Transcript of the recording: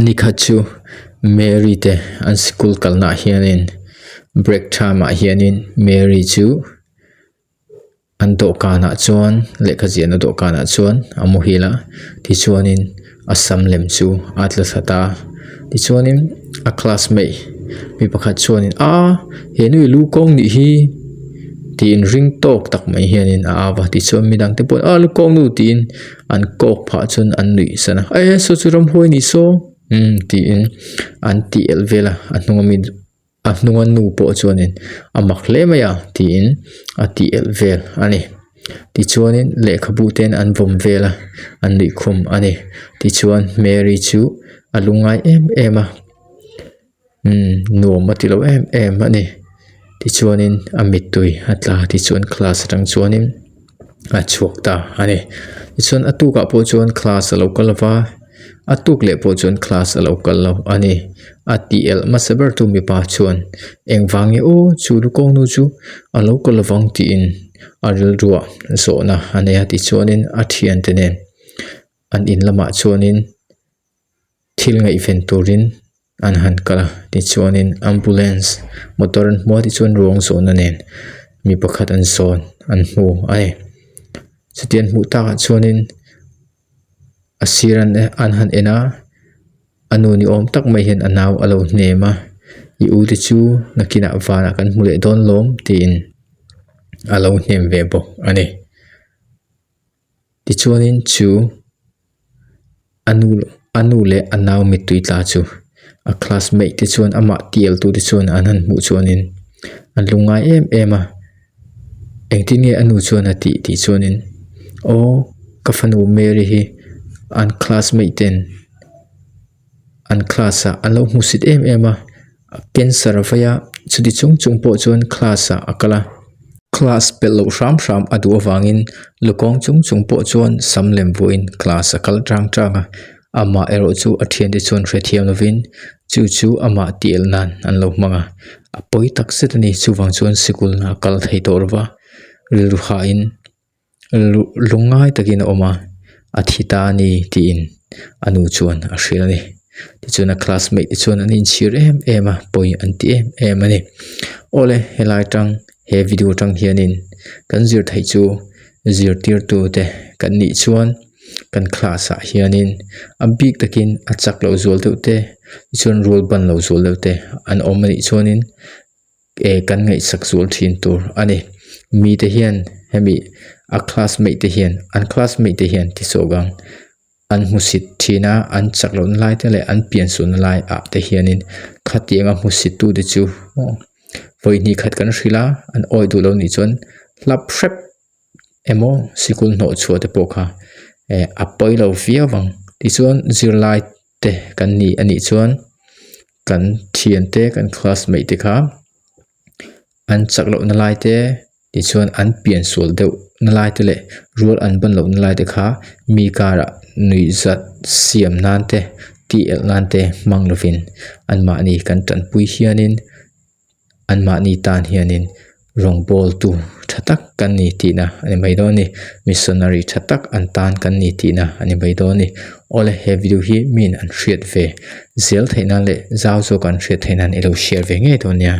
Nikhat chu Mary te an sikul kalnaah hianin break time ah hianin Mary chu an dawhkanah chuan lehkha ziahna dawhkanah chuan a muhil a tichuanin a sam lem chu a tla thla ta tichuanin a classmate mi pakhat chuanin aaa he nu hi lu kawng nih hi tiin ring tawk tak mai hianin a au a tichuan midang te pawh a lu kawng nu tiin an kawk phah chuan an nuih san a e saw chu ramhuai ni saw umm tiin an tih elh vel a a hnung ami a hnunga nu pawh chuanin a mak hle mai a tiin a tih elh vel a ni tichuanin lehkhabu te an vawm vel a an nuih khum a ni tichuan Mary chu a lungngai em em a umm nuam a ti lo em em a ni tichuanin a mittui a tla tichuan class atang chuanin a chhuak ta a ni tichuan a tukah pawh chuan class a lo kal va a tuk leh pawh chuan class a lo kal lo a ni a tih elh hmasa ber tu mipa chuan engvang nge aw chu lukawng nu chu a lo kal lovang tiin a rilruah zawhna a nei a tichuanin a thiante nen an in lamah chuanin. Thil ngaihven turin an han kal a tichuanin ambulance motor an hmu a tichuan ruang zawhna nen mi pakhat an sawn an hmu a ni chuti an hmuh takah chuanin a sir an an han en a a nu ni awm tak mai hian a nau a lo hnem a i u te chu nakinah vanah kan hmu leh dawn lawm tiin a lo hnem ve bawk a ni tichuanin chu. A nu a nu leh a nau mittui tla chu a classmate te chuan amah tial tu te chuan an han hmuh chuanin an lu ngai em em a engtin nge a nu chuan a tih tih chuanin aw ka fanu Mary hi an classmate ten an class ah an lo hmusit em em a. Cancer a vei a, chuti chung chung pawh chuan class ah a kal a. Class pelh loh hram hram a duh avangin lukawng chung chung pawh chuan sam lem vuahin class a kal tang tang a, amah erawh chu a thiante chuan hrethiam lovin chu chu amah tih elh nan an lo hmang a, a pawi tak zet a ni chuvang chuan sikul a kal thei tawh lova rilru hahin Lungngai takin a awm a, a thi ta a ni tiin a nu chuan a hrilh a ni. Tichuan a classmate te chuan an inchhir em em a, pawi an ti em em a ni. Awle helai tang he video tang hianin kan zir theih chu zirtirtu te kan nih chuan kan class ah hianin a bik takin a chak loh zual deuh te tichuan rual ban lo zual deuh te an awm a nih chuanin eh kan ngaihsak zual thin tur a ni mite hian hemi a classmate te hian an classmate te hian ti chawk ang an hmusit thin a an chak lohna lai te leh an pian sualna lai ah te hianin khatiang a hmusit tu te chu vawi hnih khat kan hrilh a an awi duh lo nih chuan hlap hrep emaw sikul hnawh chhuah te pawh kha eh a pawi lo viau ang tichuan zirlai te kan ni a nih chuan. Kan thiante kan classmate te kha an chak loh na lai te tichuan an pian sual deuh na lai te leh rual an ban loh na lai te kha mi karah nuihzat siam nan te tih elh nan te hmang lovin anmahni kan tanpui hianin. Anmahni tan hianin rawngbawltu tha tak kan ni tihna a ni mai dawn a ni. Missionary tha tak an tan kan ni tihna a ni mai dawn a ni. Awle he video hi miin an hriat ve zel theih nan leh zau zawk an hriat theih nan i lo share ve ngei dawn nia.